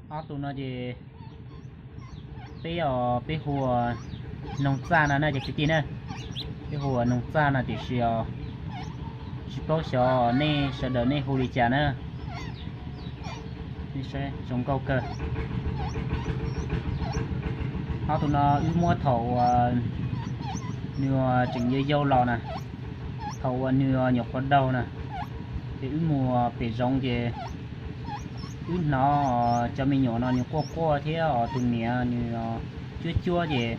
Ob tug no ces peb os, peb hu ua noog txaj no na cov kwv tij na. Peb hu ua noog txaj no tiam sis os tsis paub xyov nej sawv daws nej hu li cas na. Zoo nkauj kawg. Ob tug no wb muab thaum uas nws tseem yau yau los na, thaum uas nws nyuam qhuav daug na, ces wb mus pem zoov ces wb hnov cov me nyuam no nws quaj quaj thiab os tus niam nws cuab cuab ces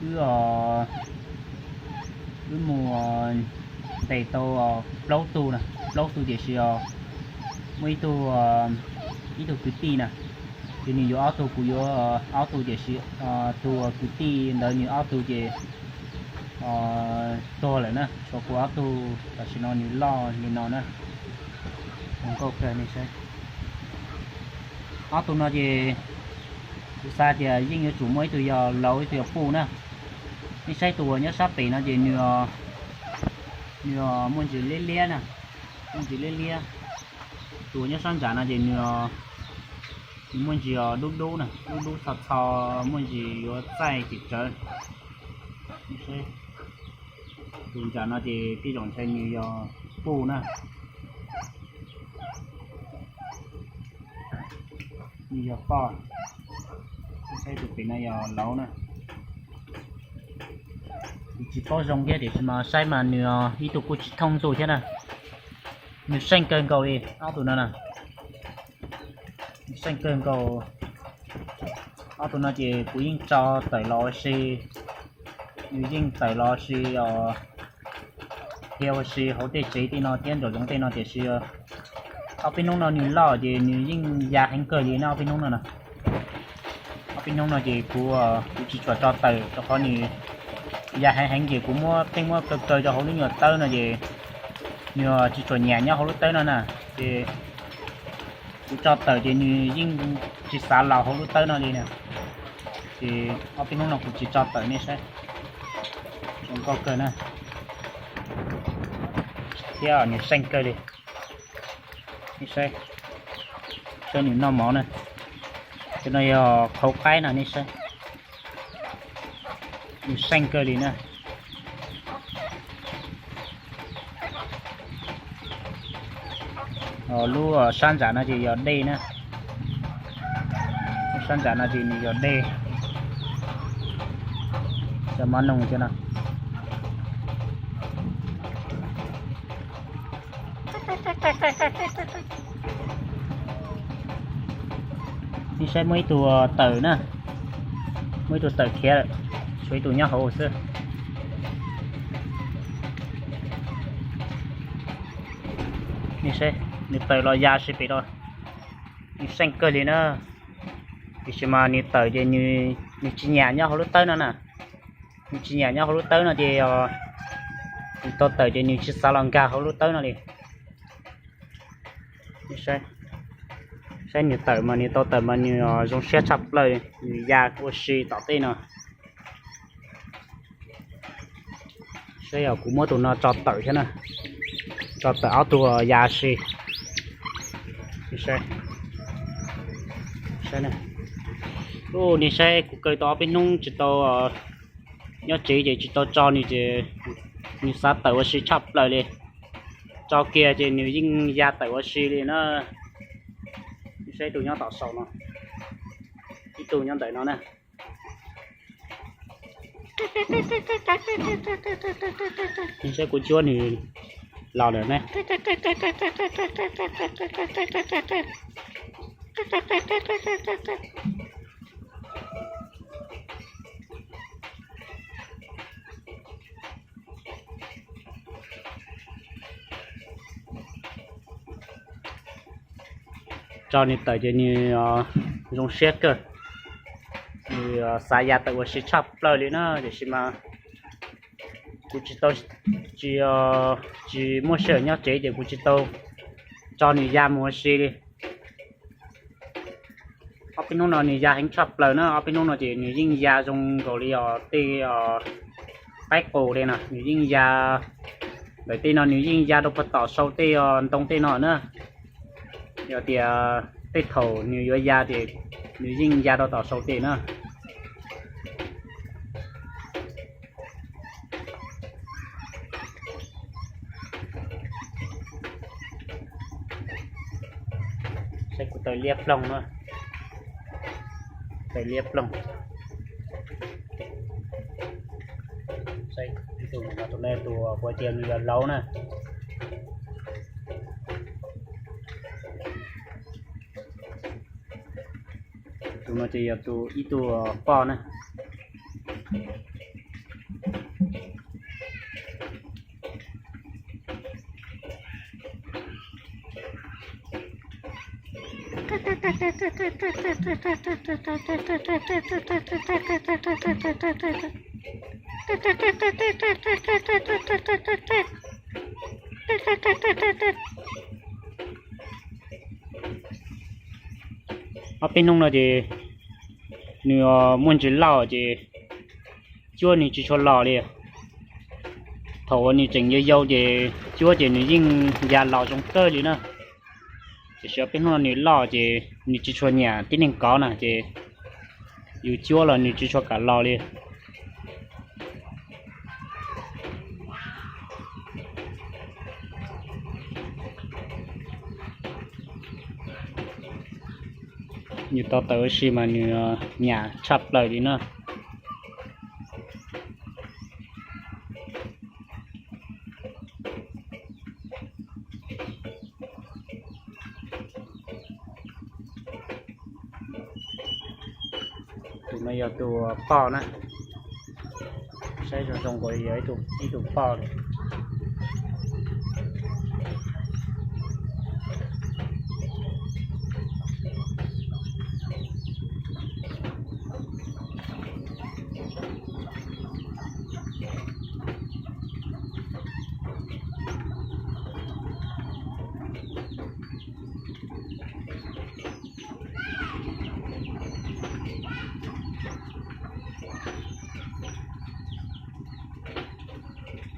wb wb mus ntes tau plaub tug na, plaub tug tiam sis os muaj ib tug, ib tug kwv tij na, ces nws yuav ob tug, kuv yuav ob tug tiam sis tus kwv tij ntawd nws ob tug ces tuag lawm na, tshuav kuv ob tug tam sim no nws loj li no na. Zoo nkauj kawg nej saib. Ob tug no ces kuv xav tias yeej yuav tsum muaj ib tug yog laus ib tug yog puj na. Nej saib tus uas nyob sab pem no ces nws, nws muaj ntsis liab liab na, muaj ntsis liab liab. Tus uas nyob sab ntsam no ces nws, nws muaj ntsis dub dub na, dub dub txho txho, muaj ntsis yuav txaij tim tsawv. Tus ntsam no ces tej zaum ntshai nws yog puj na. Nws yog poj, saib tus pem no yog laus na. Kuv tsis paub zoo thiab tiam sis mas saib mas nws ib tug kuj tsis thooj tus thiab na. Nws seej kawg nkaus li ob tug no na. Nws seej kawg nkaus. Ob tug no ces kuv yeej tso tawm los ua si, nws yeej tawm los ua si os, thiab ua si hauv tej tsev tej no thiab nraum zoov tej no tiam sis ob peb hnub no nws loj ces nws yeej ya heev kawg li na ob peb hnub no na. Ob peb hnub no ces kuv, kuv tsis tshua tso tawm rau qhov nws ya heev heev ces kuv muab pheej muab kaw kaw rau hauv lub nyuag tawb no ces nws tsis tshua nyiam nyob hauv lub tawb no na. Ces kuv tso tawm ces nws yeej tsis xav los hauv lub tawb no li na. Ces ob peb hnub no kuv tsis tso tawm nej saib. Zoo nkauj kawg na, thiab nws seej kawg li. Nej saib, saib nws noj mov na. Cov no yog qhauv qaib no nej saib, nws seej kawg li na. Lub sab ntsam no ces yog dej na, lub sab ntsam no ces nws yog dej, cov mov noog cov no. Nej saib muaj ib tug tawm na, muaj ib tug tawm khiav lawm, tshuav ib tug nyob hauv xwb. Nej saib, nws tawm los ya si pem no, nws seej kawg li na. Tiam sis mas nws tawm ces nws tsis nyiam nyob hauv lub tawb no na. Nws tsis nyiam nyob hauv lub tawb no ces nws tau tawm ces nws tsis xav los nkag hauv lub tawb no li. Saib nws tawm mas nws tau tawm mas nws zoo siab tshaj plaws, nws ya ua si tom tej no. Saib yog kuv muab tus no tso tawm thiab na, tso tawm ob tug ya si. Saib, nej saib kuv kaw tau ob peb hnub tsis tau nyob tsev ces tsis tau tso nws ces nws xav tawm ua si tshaj plaws li. Tso kiag ces nws yeej ya tawm ua si li na. Saib tus nyob tom saum no, ib tug nyob ntawm no na. Saib kuv cuab nws los lawm na. Tso nws tawm ces nws zoo siab kawg, nws xav ya tawm ua si tshaj plaws li na, tiam sis mas kuv tsis tau, tsis, tsis muaj sij hawm nyob tsev ces kuv tsis tau tso nws ya mus ua si li. Ob peb hnub no nws ya heev tshaj plaws na, ob peb hnub no ces nws yeej ya zoo nkaus li os tej os qaib qus li na, nws yeej ya ntawm tej no, nws yeej ya rau puag tom sau tej os ntoo tej no na. Yog tias tej thaum nws yuav ya ces nws yeej ya rau tom sau tes na. Saib kuv taw liab ploog na, taw liab ploog. Saib tus no, tus no tus kuv tias nws yog laus na. Tus no ces yog tus ib tug poj na. Ob peb hnub no ces nws muaj ntsis loj ces cuab nws tsis tshua los li. Thaum uas nws tseem yau yau ces cuab ces nws yeej ya los zoo kawg li na. Tiam sis ob peb hnub no nws loj ces nws tsis tshua nyiam tib neeg kov na ces yus cuab los nws tsis tshua kam los li. Nws to taws ua si mas nws nyam tshaj plaws li na. Tus no yog tus poj na. Saib zoo zoo nkaus li yog ib tug poj.